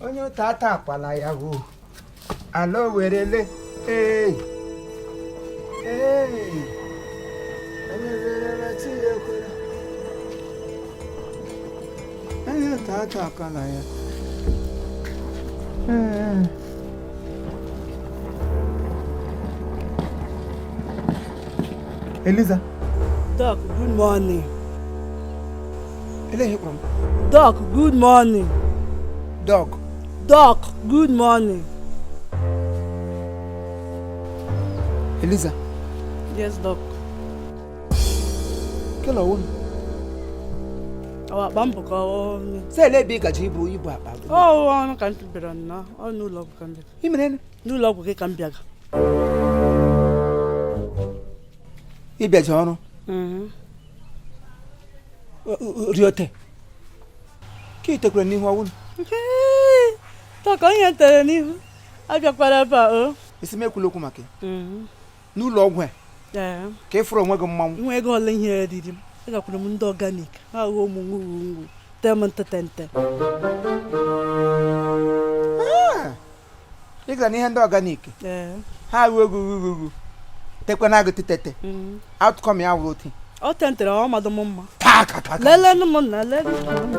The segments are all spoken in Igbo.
Onye ụta ata akwala ya o ala owerele. Ee, ee, onye werele chi ya ekwela. Onye ụta ata akwala ya. Ee. Eliza. Doc, good morning. Ele ihe kpọrọ m? Doc, good morning. Dog. Doc, good morning. Eliza. Yes, Doc. Kele ọwụ. Ọ akpa m bụ ka ọ. Sị ele ebe ị gaji ibu akpa? Ọ ọrụ ka m bịara nnọọ, ọ n'ụlọ ọgwụ ka m bịara. Ị mere? N'ụlọ ọgwụ gị ka m bịaga. Ị bịaji ọrụ? Riote. Ka ị tekwara n'ihu ọwụ? Doc, onye tere n'ihu abịakwara ebe a o. Isi m ekwula okwu maka ya. N'ụlọ ọgwụ a ka ị fụrụ onwe gị mmanwụ. Nwa ego ole ihe riri m, agakwara m ndị organic ha ghọọ ụmụ ngwugwu tee m ntetente. Ị gara n'ihe ndị organic ha ghọọ gị ugwu tekwana gị tetete, outcome ya wụrụ otu. Ọ tentere ọ madụ m mma. Lelenụ m na lelenụ m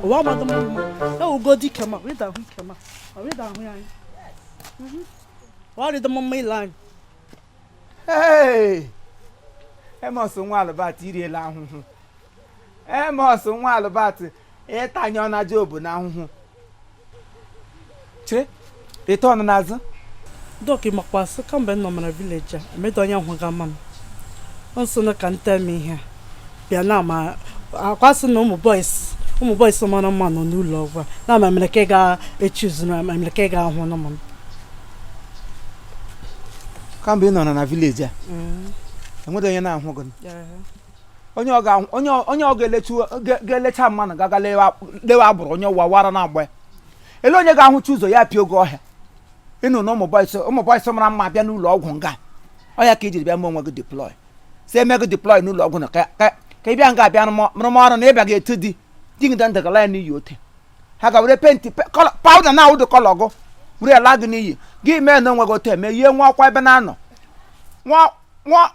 ụwa amadụ m mma. Ewugo dike ma rịda ahụ ike ma ọ rịda ahụ ya anyị. Ọ rịda m mma ile anyị. Emos nwa Albert iriela ahụhụ. Emos nwa Albert ịtanye ọna Job na ahụhụ. Chere, ịta ọnụ n'azụ. Doc, makwa sị kamgbe m nọ mara village a emedo onye hụ ga mma m nso na ka nte m ihe bịa na ma akwasị na ụmụ boys mara mma nọ n'ụlọ ọgwụ a na ma mere ka ị ga-echuzu na ma mere ka ị ga-ahụ na m. Kamgbe ị nọ na village a enweghị onye na-ahụ gị. Onye ọ ga-elecha mmanụ gaga lewe agbụrụ onye ụwa wara na-agba ya. Ele onye ga-ahụcha ụzọ ya pịa oge ọhịa. Ịnụ na ụmụ boys mara mma bịa n'ụlọ ọgwụ nga ọ ya ka i jiri bịa mee onwe gị deploy. Si eme gị deploy n'ụlọ ọgwụ na ka ị bịa nga abịa rụmọrụ na ịbịa ga-etu di di gị ndagala ya n'iyi ote. Ha ga were penti pawuda na awụdụ kọlọ gụ were ala gị n'iyi gị mee na onwe gị ote eme yie nwa ọkwa ebe na-anọ nwa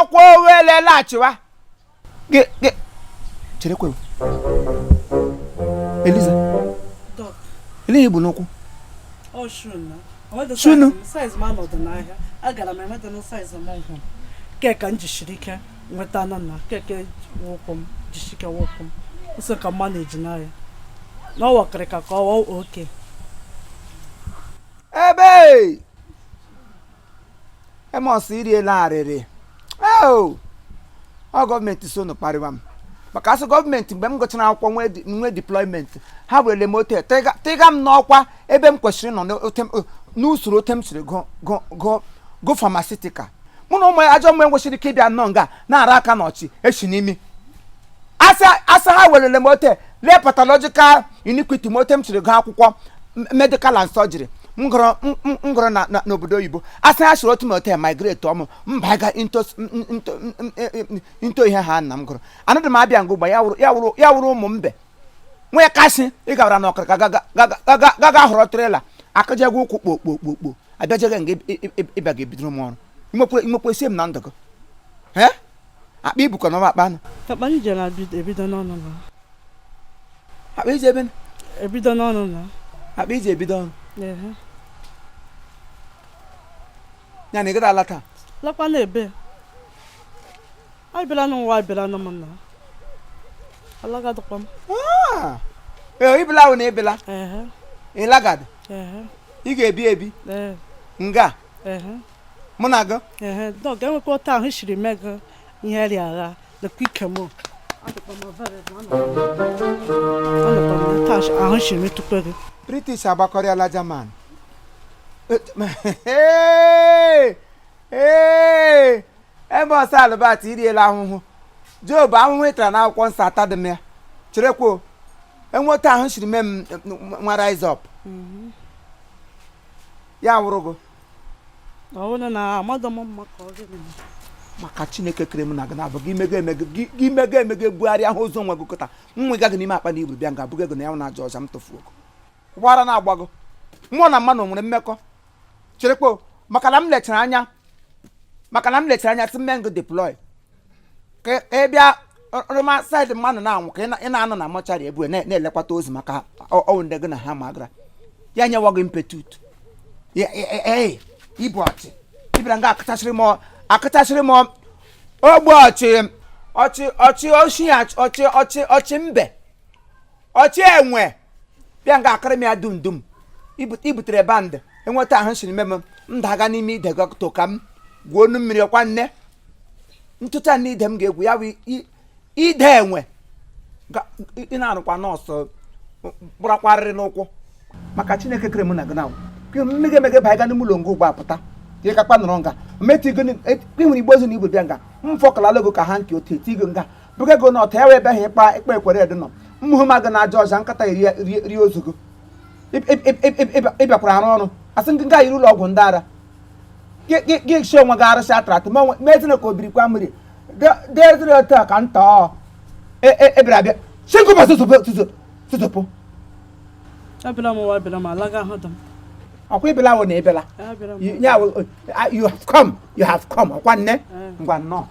ọkwa owele laghachiwa gị cherekwe. Eliza, ele ihe bụ n'ụkwụ? Shunu size m anọdụ n'ahịa agara m enweta na size m hụ keka m jisiri ike nweta na na keke ụkwụ m jisike ụkwụ m nso ka mma na-eji n'ahịa na ọ wakịrị ka ka ọ oke ebe Emos iriela arịrị. Ọ gọọmenti so nụ kparịwa m maka asị gọọmenti mgbe m gụchara akwụkwọ nwee deployment ha werele m ote tịga m n'ọkwa ebe m kwesịrị nọ n'usoro ote m siri gụ pharmaceutical. Mụ na ụmụ ajọ mmụọ nwesịrị ike ịbịa nnọọ nga na-ara aka n'ọchị echi n'imi. Asa ha werele m ote lee pathological iniquity m ote m siri gụ akwụkwọ medical and surgery m gụrụ n'obodo oyibo. Asị ha siri otu m ote migrate ọmụ mba ga into ihe ha nna m gụrụ. Anaghị m abịa ngụ gba ya wụrụ ụmụ mbe nwee kasị ị gawara n'ọkara gaga họrọ trela akụjegwa ụkwụ kpokpokpokpo abịajega nga ịbịa ga-ebidoro m ọrụ. Inwekwa esi m na ndụ gị akpa ibukọ na akpa anụ akpa m jere ebido n'ọnụ na akpa iji ebe ebido n'ọnụ na akpa iji ebido ọnụ ya na ị gada ala taa lakwa na ebe abịala n'ụwa abịala na m na alagadịkwa m. Ee, ibila ahụ na ebila ịlagad ị ga-ebi ebi nga mụ na gị. Doc, enwekwa otu ahụ siri mee gị ihe rị agha lekwa ike m ahụ siri metụkwa gị. British agbakọrịala German. Ee, Emos Albert iriela ahụhụ. Job ahụhụ ịtara n'akwụkwọ nsọ atadị m ya. Cherekwa enweta ahụ siri mee m nwa rise up ya wụrụ gị. Maka Chineke kere m na gị na-abụ gị mego emego gị mego emego ebugharị ahụ ụzọ nwe gị kụta nwe gaghị n'ime akpa na iburu bịa nga abụghị ego na ya na aja ọja m tụfuo. Gbara na-agbago mmụọ na mmanụ nwere mmekọ. Cherekpo, maka na m lechara anya, maka na m lechara anya sị mmengụ deploy ka ị bịa rụma side mmanụ na-anwụ, ka ị na-anọ na mortuary ebu na-elekwata ozu, maka ọwụ ndị gị na ha ma gara ya nyewa gị mpetut. Ee, ibu ọchị ịbịara nga akụchasịrị m, akụchasịrị m ogbe ọchị ọchị ọchị oshi ọchị ọchị ọchị mbe ọchị enwe bịa nga akịrị m ya dum dum. Ibutere band enweta ahụ siri mem m daga n'ime ide gọtọ ka m gwuo onu mmiri. Ọkwa nne ntụcha na ide m ga-egwu ya bụ ide enwe. Ị na-arụkwa nọọsụ kpụrakwarịrị n'ụkwụ, maka Chineke kere mụ na gị na mmege emege banye n'ime ụlọ nga ugbu a pụta ka ị kakpa nọrọ nga metụ igo ị nwere igbo ozu na igbo bịa nga m fọkọlala ego ka ha nke otu eti igo nga buga ego n'ọta ya wee ebe ahụ ịkpa ịkpa ekwere edo nọ mmụhụ ma gị na aja ọja nkata rie ozugo. Ịbịakwara arụ ọrụ asị ndị nga yiri ụlọ ọgwụ ndị ara gị si onwe gị arụsị atara atụ mezina ka obirikwa mmiri deziri otu a ka ntọ ebịara abịa chikụba tụtụpụ. Abịala m ụwa, abịala m alaga ahụ dị m. Ọkwa ịbịala wụ na ịbịala. Abịala m. You have come, you have come. Ọkwa nne, ngwa nnọọ.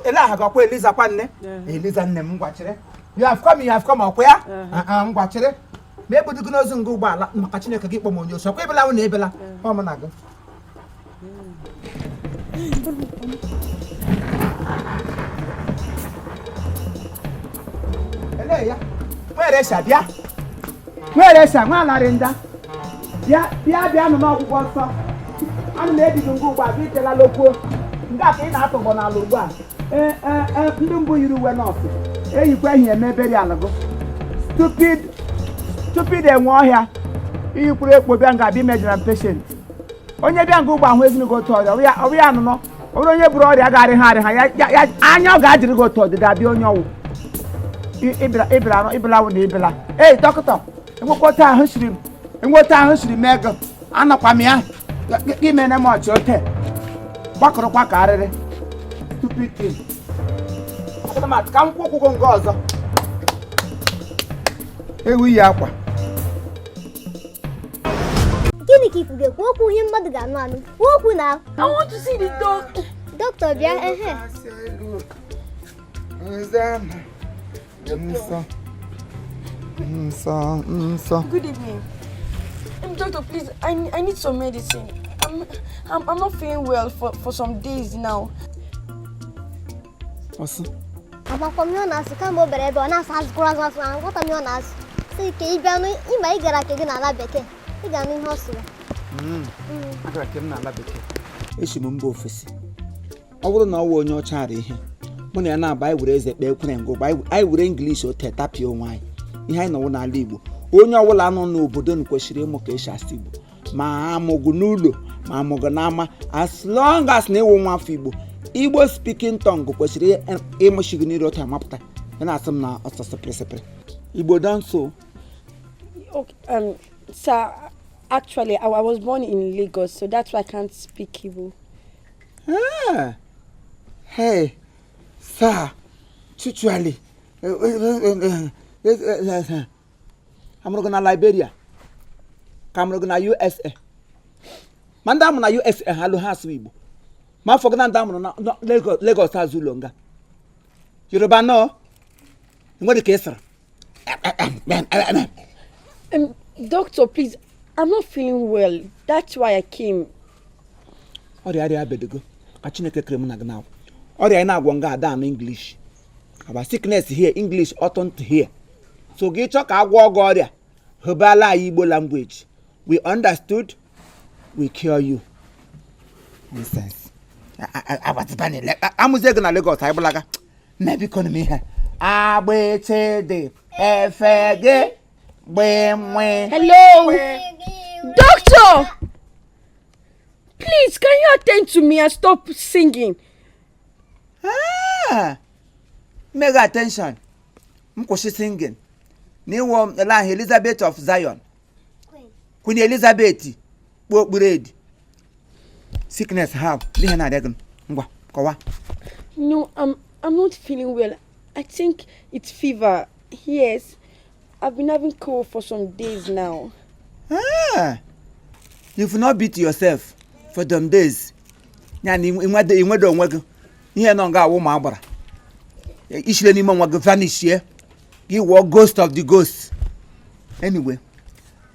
Ele aha gị? Ọkwa Eliza kwa nne? Eliza nne m, ngwa chere. You have come, you have come, ọkwa ya? Ngwa chere ma ebudugo n'ozu nga ụgbọala, maka Chineke gị kpọ m onye osi. Ọkwa ịbịala wụ na ịbịala, ọ mụ na gị. Elee ya nwere esa bịa, nwere esa nwa alarị nda bịa bịa bịa nụ n'ọgwụgwọ nsọ. Ana m ebido ngwa ugbu a gị tela lokwuo nke a ka ị na-atọgbọ n'ala ugbu a. Ee ee, ndị mbụ yiri uwe nọọsụ eyikwa ehi eme burial gụ. Stupid, stupid enwe ọhịa iyikwuru ekpo bịa nga abịa imejara m patient. Onye bịa nga ugbo ahụ ezinụgị otu ọrịa ọ ya anụnọ, ọ bụrụ onye buru ọrịa ga-arị ha arị ha ya anya ọ ga-ajiri gị otu ọdịda abịa onye ọwụ ịbịara arụ ịbịala wụ na ịbịala. Ei dọkịta, enwekwa ahụ siri m, enweta ahụ siri m ego anọkwa m ya gị mere m ọchị ote gbakọrọkwa ka arịrị. Stupid thing. Ka m kwụ ụkwụ nga ọzọ ewu yi akwa. Gịnị ka ifu ga-ekwu okwu ihe mmadụ ga-anụ anụ kwuo okwu na? I want to see the doctor. Dọkịta bịa ehe. Nsọ nsọ nsọ. Good evening. Doctor, please, I need some medicine. I'm not feeling well for some days now. Ọsụ. Agbakwa m ihe ọ na-asụ kamgbe o bere ebe ọ na-asụ azụkwara azụ asụ aghọta m ihe ọ na-asụ si ka ị bịa nụ ịma ị gara nke gị n'ala bekee ị ga-anụ ihe ọ sụrụ. Agara ke m n'ala bekee, esi m mba ofesi. Ọ bụrụ na ọ wụ onye ọcha ara ihe mụ na ya na-aba, anyị were eze kpee ekwere ngụ anyị were English ote tapịa onwe anyị. Ihe anyị nọwụ n'ala Igbo, onye ọbụla nọ n'obodo n kwesịrị ịmụ ka esi asụ Igbo, ma amụgụ n'ụlọ ma amụgụ n'ama, as long as na ịwụ nwa afọ Igbo, Igbo speaking tongue kwesịrị ịmụchi gị n'iru otu amapụta ya na-asị m na ọsọ sịpịrị sịpịrị Igbo don so. Okay, sir, actually, I was born in Lagos, so that's why I can't speak Igbo. Ah, hey, sir, actually, amụrụ gị na Liberia ka amụrụ gị na USA? Ma ndị amụrụ na USA ha alụ ha asụ Igbo, ma afọ gị na ndị amụrụ na Lagos azụ ụlọ nga Yoruba nọ nwere ka ị sịrị. Doctor, please, I'm not feeling well. That's why I came. Ọrịa arịa abedogo ka Chineke kere m na gị na ọrịa anyị na-agwọ nga ada anụ English. Our sickness here, English oughtn't to hear. So gị chọọ ka agwọ gị ọrịa hụbala anyị Igbo language, we understood, we cure you. Nonsense. Amụzie gị na Lagos anyị gbalaga nna biko m ihe agbịchị dị efe gị gbịnwe. Hello, doctor. Please, can you attend to me and stop singing? Ah, mega attention m kwụsị singing na ịwụ ele ahụ Elizabeth of Zion, Queen Elizabeth kpuo okpuru edi sickness ha n'ihe na-arịa gị, ngwa kọwa. No, I'm not feeling well. I think it's fever. Yes. I've been having cold for some days now. Ah, you've not beat yourself for them days. Ya na inwedo onwe gị ihe nọ nga awụ ma agbara ishile n'ime onwe gị vanishie gị wụọ ghost of the ghost. Anyway,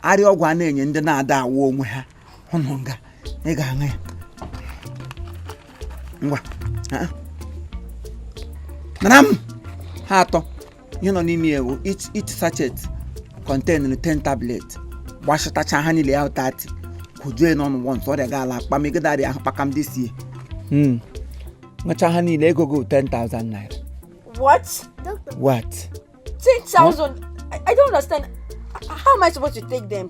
arịa ọgwụ a na-enye ndị na-ada awụ onwe ha hụnụ nga ị ga-aṅụ ya ngwa. Ah. Nara m ha atọ ihe nọ n'ime ya bụ each sachet contain 10 tablet gbachitacha ha niile ya 30 kwujue n'ọnụ once ọrịa ga-ala akpamegide arịa ahụ kpakam dị sie ṅụcha ha niile ego go 10,000 naira. What? Doctor, What? 10,000? I don't understand. How am I supposed to take them?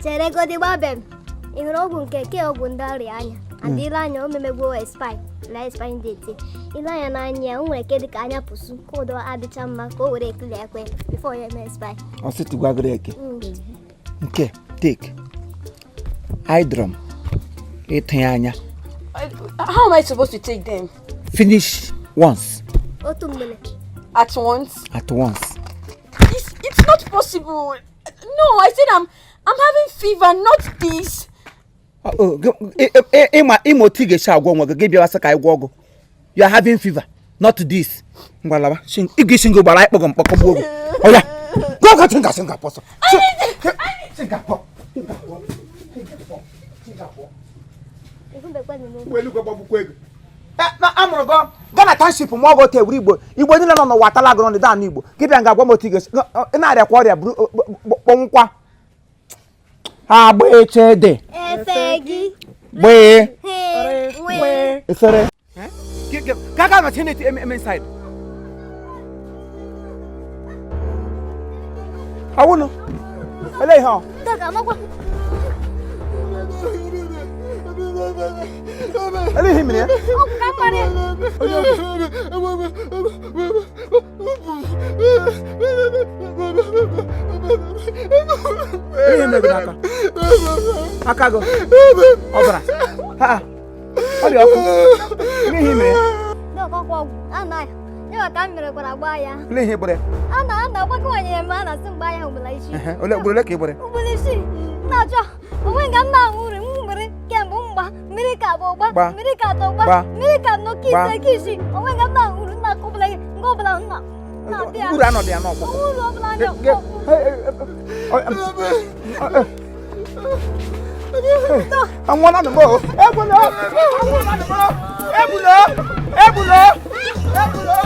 Chere godi gbabe m. Ị hụrụ ọgwụ nke ke ọgwụ ndị ọrịa anya and ile anya o memegbo expire la expire date ile anya n'anya ya o nwere nke dịka anya pụsụ ka ụdọ adịcha mma ka o were ekili ekwe before ya eme expire. Ọsị tụgwagoro eke nke take hydrom ịtụ ya anya. How am I supposed to take them? Finish once. Otu mgbele. At once? At once. It's not possible. No, I said I'm having fever, not this. Ịma otu ị ga-esi agwọ onwe gị gị bịawa sị ka anyị gwọ ọgụ. You are having fever, not this. Ngwa ịga isi ngị gbara ịkpọgọ mkpọkọ gbuo gị. Oya, go go chinga chinga pọsọ. Chinga pọ. Amụrụ gị Ghana township ma ọ bụ otu ewuru Igbo Igbo niile nọ n'ụwa atala agụrụ ndịda anụ Igbo gị bịa nga agwa m otu ị ga-esi ị na-arịakwa ọrịa buru kpọnwụkwa agba eche dị Efe gị gbee he nwe efere ka ga nọchi eme inside awụnụ ele ihe ọ Dọka amakwa ele ihe mere ya ọgwụ ka mkparị. Ele ihe mere gị n'aka aka gị ọbara ha ọ dị ọkụ ele ihe mere ya Dọka ọkwa ọgwụ ana ya ka m mere kwara gbaa ya ele ihe gbere ana ana gbakọwanyere m a na-asị m gbaa ya ugboro isii. Ole ugboro ole ka ị gbere? Ugboro isii na-achọ onwe nga m na-aṅụ uri m mmiri kemgbe mgba mmiri ka abụọ gba mmiri ka atọ gba mmiri ka anọ ka ise ka isii onwe nga m na-aṅụ uri nna aka ọbụla nga ọbụla nna na-abịa uru anọdụ ya n'ọkpụkpụ uru ọbụla anya anwụọla nụ m o egbulo anwụọla nụ m o egbulo egbulo egbulo